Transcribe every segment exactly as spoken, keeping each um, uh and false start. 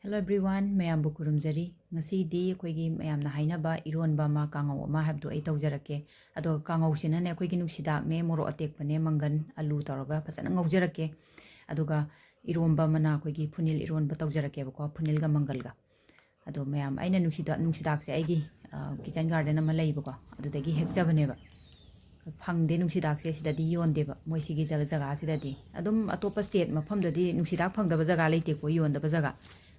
Hello everyone, ꯃꯌꯥꯝꯕꯨ ꯈꯨꯔꯨꯝꯖꯔꯤ꯫ ꯉꯁꯤꯗꯤ ꯑꯩꯈꯣꯏꯒꯤ ꯃꯌꯥꯝꯅ ꯍꯥꯏꯅꯕ ꯏꯔꯣꯟꯕ ꯑꯃ, ꯀꯥꯡꯉꯧ ꯑꯃ ꯍꯥꯏꯕꯗꯨ ꯑꯩ ꯇꯧꯖꯔꯛꯀꯦ꯫ ꯑꯗꯣ ꯀꯥꯡꯉꯧꯁꯤꯅꯅꯦ, ꯑꯩꯈꯣꯏꯒꯤ ꯅꯨꯡꯁꯤꯗꯥꯛꯅꯦ, ꯃꯣꯔꯣꯛ ꯑꯇꯦꯛꯄꯅꯦ, ꯃꯪꯒꯟ, ꯑꯂꯨ ꯇꯧꯔꯒ ꯐꯖꯅ ꯉꯧꯖꯔꯛꯀꯦ꯫ ꯑꯗꯨꯒ ꯏꯔꯣꯝꯕ ꯑꯃꯅ ꯑꯩꯈꯣꯏꯒꯤ ꯐꯨꯅꯤꯜ ꯏꯔꯣꯟꯕ ꯇꯧꯖꯔꯛꯀꯦꯕꯀꯣ, ꯐꯨꯅꯤꯜꯒ ꯃꯪꯒꯜꯒ꯫ ꯑꯗꯣ ꯃꯌꯥꯝ, ꯑꯩꯅ ꯅꯨꯡꯁꯤꯗꯥꯛ, ꯅꯨꯡꯁꯤꯗꯥꯛꯁꯦ ꯑꯩꯒꯤ, ꯑ, kitchen garden ꯑꯃ ꯂꯩꯕꯀꯣ, ꯑꯗꯨꯗꯒꯤ ꯍꯦꯛꯆꯕꯅꯦꯕ꯫ ꯐꯪꯗꯦ ꯅꯨꯡꯁꯤꯗꯥꯛꯁꯦ, ꯁꯤꯗꯗꯤ ꯌꯣꯟꯗꯦꯕ, ꯃꯣꯏ ꯁꯤꯒꯤ ꯖꯒ-, ꯖꯒꯥꯁꯤꯗꯗꯤ꯫ ꯑꯗꯨꯝ ꯑꯇꯣꯞꯄ state ꯃꯐꯝꯗꯗꯤ ꯅꯨꯡꯁꯤꯗꯥꯛ ꯐꯪꯗꯕ ꯖꯒꯥ ꯂꯩꯇꯦꯀꯣ, ꯌꯣꯟꯗꯕ ꯖꯒꯥ꯫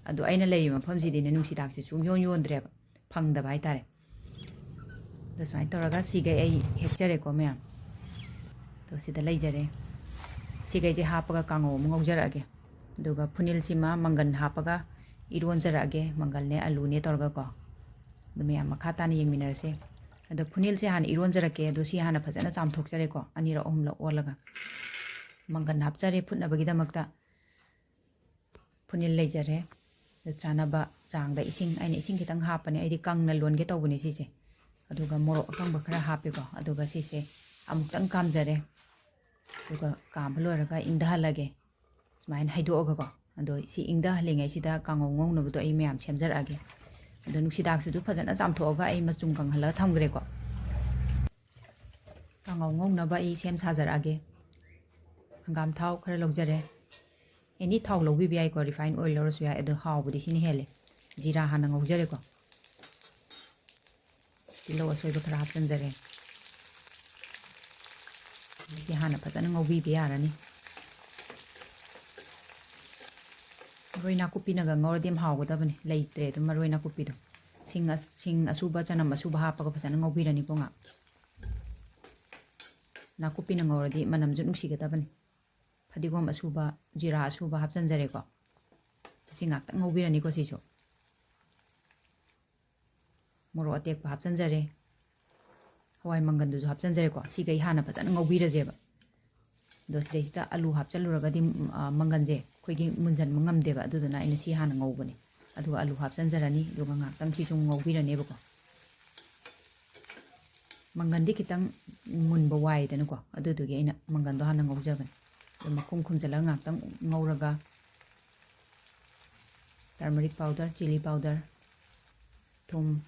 ꯑꯗꯣ ꯑꯩꯅ ꯂꯩꯔꯤꯕ ꯃꯐꯝꯁꯤꯗꯤꯅꯦ, ꯅꯨꯡꯁꯤꯗꯥꯛꯁꯦ ꯁꯨꯡꯌꯣꯟ ꯌꯣꯟꯗ꯭ꯔꯦꯕ, ꯐꯪꯗꯕ ꯍꯥꯏꯇꯥꯔꯦ꯫ ꯑꯗꯣ ꯁꯨꯃꯥꯏꯅ ꯇꯧꯔꯒ ꯁꯤꯒꯩ ꯑꯩ ꯍꯦꯛꯆꯔꯦꯀꯣ ꯃꯌꯥꯝ꯫ ꯑꯗꯣ ꯁꯤꯗ ꯂꯩꯖꯔꯦ꯫ ꯁꯤꯒꯩꯁꯦ ꯍꯥꯞꯄꯒ ꯀꯥꯡꯉꯧ ꯑꯃ ꯉꯧꯖꯔꯛꯑꯒꯦ꯫ ꯑꯗꯨꯒ ꯐꯨꯅꯤꯜꯁꯤꯃ ꯃꯪꯒꯟ ꯍꯥꯞꯄꯒ ꯏꯔꯣꯟꯖꯔꯛꯑꯒꯦ, ꯃꯪꯒꯜꯅꯦ ꯑꯂꯨꯅꯦ ꯇꯧꯔꯒꯀꯣ꯫ ꯑꯗꯨ ꯃꯌꯥꯝ ꯃꯈꯥ ꯇꯥꯅ ꯌꯦꯡꯃꯤꯟꯅꯔꯁꯦ꯫ ꯑꯗꯣ ꯐꯨꯅꯤꯜꯁꯦ ꯍꯥꯟꯅ ꯏꯔꯣꯟꯖꯔꯛꯀꯦ꯫ ꯑꯗꯣ ꯁꯤ ꯍꯥꯟꯅ ꯐꯖꯅ ꯆꯥꯝꯊꯣꯛꯆꯔꯦꯀꯣ, ꯑꯅꯤꯔꯛ ꯑꯍꯨꯝꯂꯛ ꯑꯣꯜꯂꯒ꯫ ꯃꯪꯒꯟ ꯍꯥꯞꯆꯔꯦ ꯐꯨꯠꯅꯕꯒꯤꯗꯃꯛꯇ꯫ ꯐꯨꯅꯤꯜ ꯂꯩꯖꯔꯦ꯫ ꯑꯗꯨ ꯆꯥꯅꯕ ꯆꯥꯡꯗ ꯏꯁꯤꯡ, ꯑꯩꯅ ꯏꯁꯤꯡ ꯈꯤꯇꯪ ꯍꯥꯞꯄꯅꯦ, ꯑꯩꯗꯤ ꯀꯪꯅ ꯂꯣꯟꯒꯦ ꯇꯧꯕꯅꯦ ꯁꯤꯁꯦ꯫ ꯑꯗꯨꯒ ꯃꯣꯔꯣꯛ ꯑꯀꯪꯕ ꯈꯔ ꯍꯥꯞꯄꯦꯀꯣ꯫ ꯑꯗꯨꯒ ꯁꯤꯁꯦ ꯑꯃꯨꯛꯇꯪ ꯀꯥꯝꯖꯔꯦ꯫ ꯑꯗꯨꯒ ꯀꯥꯝꯕ ꯂꯣꯏꯔꯒ ꯏꯪꯊꯍꯜꯂꯒꯦ꯫ ꯁꯨꯃꯥꯏꯅ ꯍꯩꯗꯣꯛꯑꯒꯀꯣ꯫ ꯑꯗꯣ ꯁꯤ ꯏꯪꯊꯍꯜꯂꯤꯉꯩꯁꯤꯗ ꯀꯥꯡꯉꯧ ꯉꯧꯅꯕꯗꯣ ꯑꯩ ꯃꯌꯥꯝ ꯁꯦꯝꯖꯔꯛꯑꯒꯦ꯫ ꯑꯗꯣ ꯅꯨꯡꯁꯤꯗꯥꯛꯁꯤꯁꯨ ꯐꯖꯅ ꯆꯥꯝꯊꯣꯛꯑꯒ ꯑꯩ ꯃꯆꯨꯝ ꯀꯪꯍꯜꯂꯒ ꯊꯝꯈ꯭ꯔꯦꯀꯣ꯫ ꯀꯥꯡꯉꯧ ꯉꯧꯅꯕ ꯑꯩ ꯁꯦꯝ ꯁꯥꯖꯔꯛꯑꯒꯦ꯫ ꯍꯪꯒꯥꯝ ꯊꯥꯎ ꯈꯔ ꯂꯧꯖꯔꯦ꯫ Any ꯊꯥꯎ ꯂꯧꯕꯤꯕ ꯌꯥꯏꯀꯣ, refined oil ꯂꯧꯔꯁꯨ ꯌꯥꯏ, ꯑꯗꯣ ꯍꯥꯎꯕꯗꯤ ꯁꯤꯅ ꯍꯦꯜꯂꯦ꯫ ꯖꯤꯔꯥ ꯍꯥꯟꯅ ꯉꯧꯖꯔꯦꯀꯣ꯫ ꯇꯤꯜꯍꯧ ꯑꯁꯣꯏꯕ ꯈꯔ ꯍꯥꯞꯆꯤꯟꯖꯔꯦ꯫ ꯁꯤ ꯍꯥꯟꯅ ꯐꯖꯅ ꯉꯧꯕꯤꯕ ꯌꯥꯔꯅꯤ꯫ ꯃꯔꯣꯏ ꯅꯥꯀꯨꯞꯄꯤꯅꯒ ꯉꯧꯔꯗꯤ ꯌꯥꯝ ꯍꯥꯎꯒꯗꯕꯅꯤ, ꯂꯩꯇ꯭ꯔꯦ ꯑꯗꯨꯝ ꯃꯔꯣꯏ ꯅꯥꯀꯨꯞꯄꯤꯗꯣ꯫ ꯁꯤꯡ ꯑ-, ꯁꯤꯡ ꯑꯁꯨꯕ, ꯆꯅꯝ ꯑꯁꯨꯕ ꯍꯥꯞꯄꯒ ꯐꯖꯅ ꯉꯧꯕꯤꯔꯅꯤꯀꯣ ꯉꯥꯛ꯫ ꯅꯥꯀꯨꯞꯄꯤꯅ ꯉꯧꯔꯗꯤ ꯃꯅꯝꯁꯨ ꯅꯨꯡꯁꯤꯒꯗꯕꯅꯤ꯫ ꯐꯗꯤꯒꯣꯝ ꯑꯁꯨꯕ, ꯖꯤꯔꯥ ꯑꯁꯨꯕ ꯍꯥꯞꯆꯤꯟꯖꯔꯦꯀꯣ꯫ ꯁꯤ ꯉꯥꯛꯇꯪ ꯉꯧꯕꯤꯔꯅꯤꯀꯣ ꯁꯤꯁꯨ꯫ ꯃꯣꯔꯣꯛ ꯑꯇꯦꯛꯄ ꯍꯥꯞꯆꯤꯟꯖꯔꯦ꯫ ꯍꯋꯥꯏ ꯃꯪꯒꯟꯗꯨꯁꯨ ꯍꯥꯞꯆꯤꯟꯖꯔꯦꯀꯣ꯫ ꯁꯤꯈꯩ ꯍꯥꯟꯅ ꯐꯖꯅ ꯉꯧꯕꯤꯔꯁꯦꯕ꯫ ꯑꯗꯣ ꯁꯤꯗꯩꯁꯤꯗ ꯑꯂꯨ ꯍꯥꯞꯆꯤꯜꯂꯨꯔꯒꯗꯤ, ꯎꯝ, ꯑ, ꯃꯪꯒꯟꯁꯦ ꯑꯩꯈꯣꯏꯒꯤ ꯃꯨꯟꯖꯟꯕ ꯉꯝꯗꯦꯕ꯫ ꯑꯗꯨꯗꯨꯅ ꯑꯩꯅ ꯁꯤ ꯍꯥꯟꯅ ꯉꯧꯕꯅꯦ꯫ ꯑꯗꯨꯒ ꯑꯂꯨ ꯍꯥꯞꯆꯤꯟꯖꯔꯅꯤ꯫ ꯑꯗꯨꯒ ꯉꯥꯛꯇꯪ ꯁꯤꯁꯨ ꯉꯧꯕꯤꯔꯅꯦꯕꯀꯣ꯫ ꯃꯪꯒꯟꯗꯤ ꯈꯤꯇꯪ ꯃꯨꯟꯕ ꯋꯥꯏꯗꯅꯀꯣ꯫ ꯑꯗꯨꯗꯨꯒꯤ ꯑꯩꯅ ꯃꯪꯒꯟꯗꯣ ꯍꯥꯟꯅ ꯉꯧꯖꯕꯅꯦ꯫ ꯑꯗꯣ ꯃꯈꯨꯝ ꯈꯨꯝꯖꯤꯜꯂꯒ ꯉꯥꯛꯇꯪ ꯉꯧꯔꯒ turmeric powder, chili powder, ꯊꯨꯝ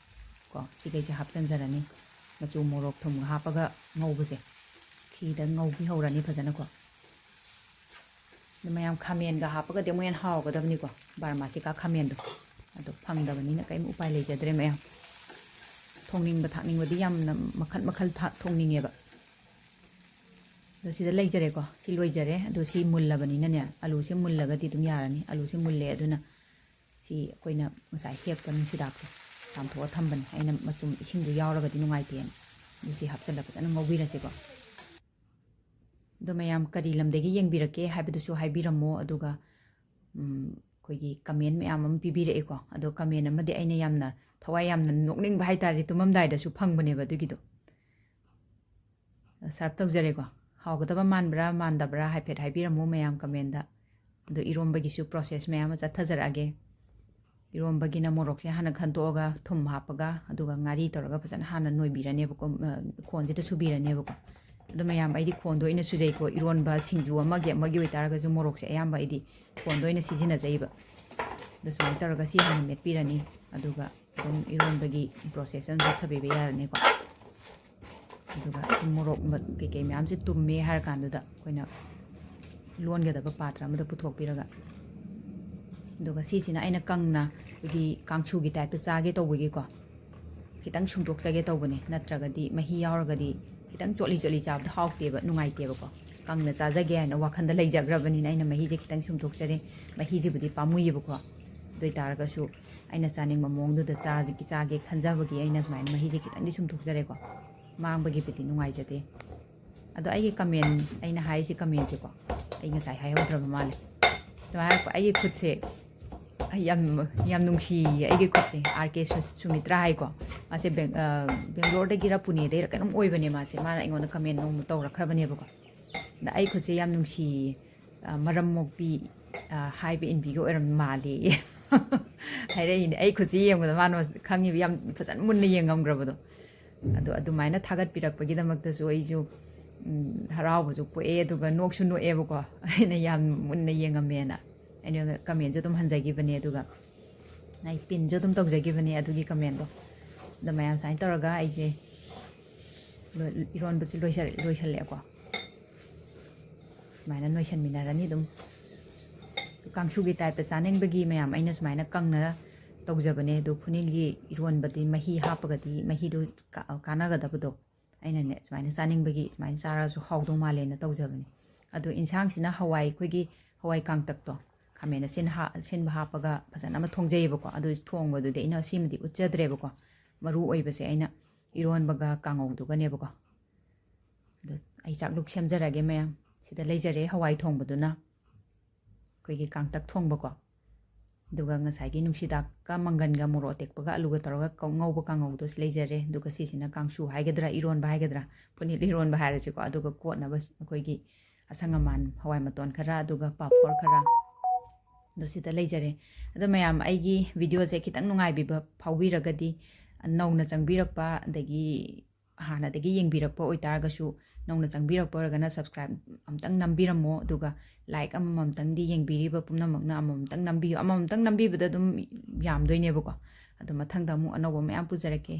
ꯀꯣ, ꯁꯤꯈꯩꯁꯦ ꯍꯥꯞꯆꯤꯟꯖꯔꯅꯤ꯫ ꯃꯆꯨ, ꯃꯣꯔꯣꯛ, ꯊꯨꯝꯒ ꯍꯥꯞꯄꯒ ꯉꯧꯕꯁꯦ, ꯁꯤꯗ ꯉꯧꯕꯤꯍꯧꯔꯅꯤ ꯐꯖꯅꯀꯣ꯫ ꯑꯗꯨ ꯃꯌꯥꯝ ꯈꯥꯃꯦꯟꯒ ꯍꯥꯞꯄꯒꯗꯤ ꯑꯃꯨꯛ ꯍꯦꯟꯅ ꯍꯥꯎꯒꯗꯕꯅꯤꯀꯣ, ꯕꯥꯔꯃꯥꯁꯤꯀꯥ ꯈꯥꯃꯦꯟꯗꯣ꯫ ꯑꯗꯣ ꯐꯪꯗꯕꯅꯤꯅ ꯀꯔꯤꯝ ꯎꯄꯥꯏ ꯂꯩꯖꯗ꯭ꯔꯦ ꯃꯌꯥꯝ꯫ ꯊꯣꯡꯅꯤꯡꯕ ꯊꯥꯛꯅꯤꯡꯕꯗꯤ ꯌꯥꯝꯅ ꯃꯈꯜ ꯃꯈꯜ ꯊꯥ-, ꯊꯣꯡꯅꯤꯡꯉꯦꯕ꯫ ꯑꯗꯣ ꯁꯤꯗ ꯂꯩꯖꯔꯦꯀꯣ, ꯁꯤ ꯂꯣꯏꯖꯔꯦ꯫ ꯑꯗꯣ ꯁꯤ ꯃꯨꯜꯂꯕꯅꯤꯅꯅꯦ, ꯑꯂꯨꯁꯦ ꯃꯨꯜꯂꯒꯗꯤ ꯑꯗꯨꯝ ꯌꯥꯔꯅꯤ꯫ ꯑꯂꯨꯁꯦ ꯃꯨꯜꯂꯦ, ꯑꯗꯨꯅ ꯁꯤ ꯑꯩꯈꯣꯏꯅ ꯉꯁꯥꯏ ꯍꯦꯛꯄ ꯅꯨꯡꯁꯤꯗꯥꯛꯇꯣ ꯆꯥꯝꯊꯣꯛꯑ ꯊꯝꯕꯅꯤ꯫ ꯑꯩꯅ ꯃꯆꯨꯝ, ꯏꯁꯤꯡꯗꯣ ꯌꯥꯎꯔꯒꯗꯤ ꯅꯨꯡꯉꯥꯏꯇꯦꯅ꯫ ꯑꯗꯨ ꯁꯤ ꯍꯥꯞꯆꯤꯜꯂ ꯐꯖꯅ ꯉꯧꯕꯤꯔꯁꯤꯀꯣ꯫ ꯑꯗꯣ ꯃꯌꯥꯝ ꯀꯔꯤ ꯂꯝꯗꯒꯤ ꯌꯦꯡꯕꯤꯔꯛꯀꯦ ꯍꯥꯏꯕꯗꯨꯁꯨ ꯍꯥꯏꯕꯤꯔꯝꯃꯣ꯫ ꯑꯗꯨꯒ, ꯎꯝ, ꯑꯩꯈꯣꯏꯒꯤ comment ꯃꯌꯥꯝ ꯑꯃ ꯄꯤꯕꯤꯔꯛꯑꯦꯀꯣ꯫ ꯑꯗꯣ comment ꯑꯃꯗꯤ ꯑꯩꯅ ꯌꯥꯝꯅ ꯊꯋꯥꯏ ꯌꯥꯝꯅ ꯅꯣꯛꯅꯤꯡꯕ ꯍꯥꯏꯇꯥꯔꯦ, ꯇꯨꯝꯃꯝꯗꯥꯏꯗꯁꯨ ꯐꯪꯕꯅꯦꯕ ꯑꯗꯨꯒꯤꯗꯣ꯫ Serve ꯇꯧꯖꯔꯦꯀꯣ꯫ ꯍꯥꯎꯒꯗꯕ ꯃꯥꯟꯕ꯭ꯔꯥ ꯃꯥꯟꯗꯕ꯭ꯔꯥ ꯍꯥꯏꯐꯦꯠ ꯍꯥꯏꯕꯤꯔꯝꯃꯨ ꯃꯌꯥꯝ comment꯫ ꯑꯗꯣ ꯏꯔꯣꯝꯕꯒꯤꯁꯨ process ꯃꯌꯥꯝ ꯑꯃ ꯆꯠꯊꯖꯔꯛꯑꯒꯦ꯫ ꯏꯔꯣꯝꯕꯒꯤꯅ ꯃꯣꯔꯣꯛꯁꯦ ꯍꯥꯟꯅ ꯈꯟꯗꯣꯛꯑꯒ ꯊꯨꯝ ꯍꯥꯞꯄꯒ, ꯑꯗꯨꯒ ꯉꯥꯔꯤ ꯇꯧꯔꯒ ꯐꯖꯅ ꯍꯥꯟꯅ ꯅꯣꯏꯕꯤꯔꯅꯦꯕꯀꯣ, ꯑ, ꯈꯣꯟꯁꯤꯗ ꯁꯨꯕꯤꯔꯅꯦꯕꯀꯣ꯫ ꯑꯗꯣ ꯃꯌꯥꯝ, ꯑꯩꯗꯤ ꯈꯣꯟꯗ ꯑꯣꯏꯅ ꯁꯨꯖꯩꯀꯣ꯫ ꯏꯔꯣꯟꯕ, ꯁꯤꯡꯖꯨ ꯑꯃꯒꯤ ꯑꯃꯒꯤ ꯑꯣꯏꯇꯥꯔꯒꯁꯨ ꯃꯣꯔꯣꯛꯁꯦ ꯑꯌꯥꯝꯕ ꯑꯩꯗꯤ ꯈꯣꯟꯗ ꯑꯣꯏꯅ ꯁꯤꯖꯤꯟꯅꯖꯩꯕ꯫ ꯑꯗꯣ ꯁꯨꯃꯥꯏꯅ ꯇꯧꯔꯒ ꯁꯤ ꯍꯥꯟꯅ ꯃꯦꯠꯄꯤꯔꯅꯤ, ꯑꯗꯨꯒ ꯑꯗꯨꯝ ꯏꯔꯣꯟꯕꯒꯤ process ꯑꯗꯨꯝ ꯆꯠꯊꯕꯤꯕ ꯌꯥꯔꯅꯤꯀꯣ꯫ ꯑꯗꯨꯒ ꯁꯤ ꯃꯣꯔꯣꯛ ꯃ-, ꯀꯩꯀꯩ ꯃꯌꯥꯝꯁꯦ ꯇꯨꯝꯃꯦ ꯍꯥꯏꯔ ꯀꯥꯟꯗꯨꯗ ꯑꯩꯈꯣꯏꯅ ꯂꯣꯟꯒꯗꯕ ꯄꯥꯇ꯭ꯔ ꯑꯃꯗ ꯄꯨꯊꯣꯛꯄꯤꯔꯒ, ꯑꯗꯨꯒ ꯁꯤꯁꯤꯅ ꯑꯩꯅ ꯀꯪꯅ ꯑꯩꯈꯣꯏꯒꯤ ꯀꯥꯡꯁꯨꯒꯤ type ꯇ ꯆꯥꯒꯦ ꯇꯧꯕꯒꯤꯀꯣ, ꯈꯤꯇꯪ ꯁꯨꯝꯗꯣꯛꯆꯒꯦ ꯇꯧꯕꯅꯦ꯫ ꯅꯠꯇ꯭ꯔꯒꯗꯤ ꯃꯍꯤ ꯌꯥꯎꯔꯒꯗꯤ ꯈꯤꯇꯪ ꯆꯣꯠꯂꯤ ꯆꯣꯠꯂꯤ ꯆꯥꯕꯗꯣ ꯍꯥꯎꯇꯦꯕ, ꯅꯨꯡꯉꯥꯏꯇꯦꯕꯀꯣ꯫ ꯀꯪꯅ ꯆꯥꯖꯒꯦ ꯍꯥꯏꯅ ꯋꯥꯈꯟꯗ ꯂꯩꯖꯈ꯭ꯔꯕꯅꯤꯅ ꯑꯩꯅ ꯃꯍꯤꯁꯦ ꯈꯤꯇꯪ ꯁꯨꯝꯗꯣꯛꯆꯔꯦ꯫ ꯃꯍꯤꯁꯤꯕꯨꯗꯤ ꯄꯥꯝꯃꯨꯏꯌꯦꯕꯀꯣ꯫ ꯑꯗꯨ ꯑꯣꯏ ꯇꯥꯔꯒꯁꯨ ꯑꯩꯅ ꯆꯥꯅꯤꯡꯕ ꯃꯑꯣꯡꯗꯨꯗ ꯆꯥꯖ-, ꯆꯥꯒꯦ ꯈꯟꯖꯕꯒꯤ ꯑꯩꯅ ꯁꯨꯃꯥꯏꯅ ꯃꯍꯤꯁꯦ ꯈꯤꯇꯪꯗꯤ ꯁꯨꯝꯗꯣꯛꯆꯔꯦꯀꯣ꯫ ꯃꯥꯡꯕꯒꯤꯕꯨꯗꯤ ꯅꯨꯡꯉꯥꯏꯖꯗꯦ꯫ ꯑꯗꯣ ꯑꯩꯒꯤ comment, ꯑꯩꯅ ꯍꯥꯏꯔꯤꯁꯦ comment ꯁꯦꯀꯣ, ꯑꯩ ꯉꯁꯥꯏ ꯍꯥꯏꯍꯧꯗ꯭ꯔꯕ ꯃꯥꯜꯂꯦ꯫ ꯁꯨꯃꯥꯏꯅ ꯍꯥꯏꯔꯛꯄ, ꯑꯩꯒꯤ ꯈꯨꯠꯁꯦ, ꯑꯩ ꯌꯥꯝ, ꯌꯥꯝ ꯅꯨꯡꯁꯤꯌꯦ ꯑꯩꯒꯤ ꯈꯨꯠꯁꯦ꯫ ꯑꯥꯔ ꯀꯦ ꯁꯨ-, ꯁꯨꯃꯤꯇ꯭ꯔꯥ ꯍꯥꯏꯀꯣ, ꯃꯥꯁꯦ ꯕꯦꯡ-, ꯑ, ꯕꯦꯡꯒ꯭ꯂꯣꯔꯗꯒꯤꯔ ꯄꯨꯅꯦꯗꯒꯤꯔ ꯀꯩꯅꯣꯝ ꯑꯣꯏꯕꯅꯦ ꯃꯥꯁꯦ꯫ ꯃꯥꯅ ꯑꯩꯉꯣꯟꯗ comment ꯅꯣꯡꯃ ꯇꯧꯔꯛꯈ꯭ꯔꯕꯅꯦꯕꯀꯣ꯫ ꯑꯗ ꯑꯩ ꯈꯨꯠꯁꯦ ꯌꯥꯝ ꯅꯨꯡꯁꯤꯌꯦ, ꯑ, ꯃꯔꯝ ꯃꯣꯛꯄꯤ, ꯑ, ꯍꯥꯏꯕ ꯏꯟꯕꯤꯒ ꯑꯣꯏꯔꯝ ꯃꯥꯜꯂꯦꯌꯦ꯫ ꯍꯥꯏꯔꯛꯏꯅꯦ꯫ ꯑꯩ ꯈꯨꯠꯁꯦ ꯌꯦꯡꯕꯗ ꯃꯥꯅ ꯈꯪꯉꯤꯕ, ꯌꯥꯝ ꯐꯖꯅ ꯃꯨꯟꯅ ꯌꯦꯡꯉꯝꯈ꯭ꯔꯕꯗꯣ꯫ ꯑꯗꯣ ꯑꯗꯨꯃꯥꯏꯅ ꯊꯥꯒꯠꯄꯤꯔꯛꯄꯒꯤꯗꯃꯛꯇꯁꯨ ꯑꯩꯁꯨ, ꯎꯝ, ꯍꯔꯥꯎꯕꯁꯨ ꯄꯣꯛꯑꯦ, ꯑꯗꯨꯒ ꯅꯣꯛꯁꯨ ꯅꯣꯛꯑꯦꯕꯀꯣ, ꯑꯩꯅ ꯌꯥꯝ ꯃꯨꯟꯅ ꯌꯦꯡꯉꯝꯃꯦꯅ꯫ ꯑꯩꯅ comment-ꯁꯨ ꯑꯗꯨꯝ ꯍꯟꯖꯈꯤꯕꯅꯦ, ꯑꯗꯨꯒ ꯑꯩ pin-ꯁꯨ ꯑꯗꯨꯝ ꯇꯧꯖꯈꯤꯕꯅꯦ ꯑꯗꯨꯒꯤ comment-ꯇꯣ꯫ ꯑꯗꯣ ꯃꯌꯥꯝ ꯁꯨꯃꯥꯏꯅ ꯇꯧꯔꯒ ꯑꯩꯁꯦ ꯂꯣꯏ-, ꯏꯔꯣꯟꯕꯁꯦ ꯂꯣꯏꯁꯜ-, ꯂꯣꯏꯁꯜꯂꯛꯑꯦꯀꯣ꯫ ꯁꯨꯃꯥꯏꯅ ꯅꯣꯏꯁꯟꯃꯤꯟꯅꯔꯅꯤ ꯑꯗꯨꯝ꯫ ꯀꯥꯡꯁꯨꯒꯤ type-ꯇ ꯆꯥꯅꯤꯡꯕꯒꯤ ꯃꯌꯥꯝ ꯑꯩꯅ ꯁꯨꯃꯥꯏꯅ ꯀꯪꯅ ꯇꯧꯖꯕꯅꯦ꯫ ꯑꯗꯣ ꯐꯨꯅꯤꯜꯒꯤ ꯏꯔꯣꯟꯕꯗꯤ ꯃꯍꯤ ꯍꯥꯞꯄꯒꯗꯤ ꯃꯍꯤꯗꯣ ꯀꯥ-, ꯀꯥꯟꯅꯒꯗꯕꯗꯣ꯫ ꯑꯩꯅꯅꯦ ꯁꯨꯃꯥꯏꯅ ꯆꯥꯅꯤꯡꯕꯒꯤ ꯁꯨꯃꯥꯏꯅ ꯆꯥꯔꯁꯨ ꯍꯥꯎꯗꯧ ꯃꯥꯜꯂꯦꯅ ꯇꯧꯖꯕꯅꯦ꯫ ꯑꯗꯣ ꯏꯟꯁꯥꯡꯁꯤꯅ ꯍꯋꯥꯏ, ꯑꯩꯈꯣꯏꯒꯤ ꯍꯋꯥꯏ ꯀꯥꯡꯇꯛꯇꯣ, ꯈꯥꯃꯦꯟ ꯑꯁꯤꯟ ꯍꯥ-, ꯑꯁꯤꯟꯕ ꯍꯥꯞꯄꯒ ꯐꯖꯅ ꯑꯃ ꯊꯣꯡꯖꯩꯌꯦꯕꯀꯣ꯫ ꯑꯗꯨ ꯊꯣꯡꯕꯗꯨꯗꯤ ꯑꯩꯅ ꯁꯤꯃꯗꯤ ꯎꯠꯆꯗ꯭ꯔꯦꯕꯀꯣ꯫ ꯃꯔꯨ ꯑꯣꯏꯕꯁꯦ ꯑꯩꯅ ꯏꯔꯣꯟꯕꯒ ꯀꯥꯡꯉꯧꯗꯨꯒꯅꯦꯕꯀꯣ꯫ ꯑꯗ ꯑꯩ ꯆꯥꯛꯂꯨꯛ ꯁꯦꯝꯖꯔꯒꯦ ꯃꯌꯥꯝ꯫ ꯁꯤꯗ ꯂꯩꯖꯔꯦ ꯍꯋꯥꯏ ꯊꯣꯡꯕꯗꯨꯅ, ꯑꯩꯈꯣꯏꯒꯤ ꯀꯥꯡꯇꯛ ꯊꯣꯡꯕꯀꯣ꯫ ꯑꯗꯨꯒ ꯉꯁꯥꯏꯒꯤ ꯅꯨꯡꯁꯤꯗꯥꯛꯀ ꯃꯪꯒꯟꯒ ꯃꯣꯔꯣꯛ ꯑꯇꯦꯛꯄꯒ ꯑꯂꯨꯒ ꯇꯧꯔꯒ ꯀꯧ-, ꯉꯧꯕ ꯀꯥꯡꯉꯧꯗꯣ ꯁꯤ ꯂꯩꯖꯔꯦ꯫ ꯑꯗꯨꯒ ꯁꯤꯁꯤꯅ ꯀꯥꯡꯁꯨ ꯍꯥꯏꯒꯗ꯭ꯔꯥ, ꯏꯔꯣꯟꯕ ꯍꯥꯏꯒꯗ꯭ꯔꯥ, ꯐꯨꯅꯤꯜ ꯏꯔꯣꯟꯕ ꯍꯥꯏꯔꯁꯤꯀꯣ꯫ ꯑꯗꯨꯒ ꯀꯣꯠꯅꯕ ꯑꯩꯈꯣꯏꯒꯤ ꯑꯁꯪ ꯑꯃꯥꯟ ꯍꯋꯥꯏ ꯃꯇꯣꯟ ꯈꯔ, ꯑꯗꯨꯒ ꯄꯥꯐꯣꯔ ꯈꯔ꯫ ꯑꯗꯣ ꯁꯤꯗ ꯂꯩꯖꯔꯦ꯫ ꯑꯗꯣ ꯃꯌꯥꯝ ꯑꯩꯒꯤ video-ꯁꯦ ꯈꯤꯇꯪ ꯅꯨꯡꯉꯥꯏꯕꯤꯕ ꯐꯥꯎꯕꯤꯔꯒꯗꯤ, ꯅꯧꯅ ꯆꯪꯕꯤꯔꯛꯄ, ꯑꯗꯒꯤ ꯍꯥꯟꯅꯗꯒꯤ ꯌꯦꯡꯕꯤꯔꯛꯄ ꯑꯣꯏꯇꯥꯔꯒꯁꯨ, ꯅꯧꯅ ꯆꯪꯕꯤꯔꯛꯄ ꯑꯣꯏꯔꯒꯅ subscribe ꯑꯝꯇꯪ ꯅꯝꯕꯤꯔꯝꯃꯣ, ꯑꯗꯨꯒ like ꯑꯃꯃꯝꯇꯪꯗꯤ ꯌꯦꯡꯕꯤꯔꯤꯕ ꯄꯨꯝꯅꯃꯛꯅ ꯑꯃꯃꯝꯇꯪ ꯅꯝꯕꯤꯌꯨ꯫ ꯑꯃꯃꯝꯇꯪ ꯅꯝꯕꯤꯕꯗ ꯑꯗꯨꯝ ꯌꯥꯝꯗꯣꯏꯅꯦꯕꯀꯣ꯫ ꯑꯗꯣ ꯃꯊꯪꯗ ꯑꯃꯨꯛ ꯑꯅꯧꯕ ꯃꯌꯥꯝ ꯄꯨꯖꯔꯛꯀꯦ꯫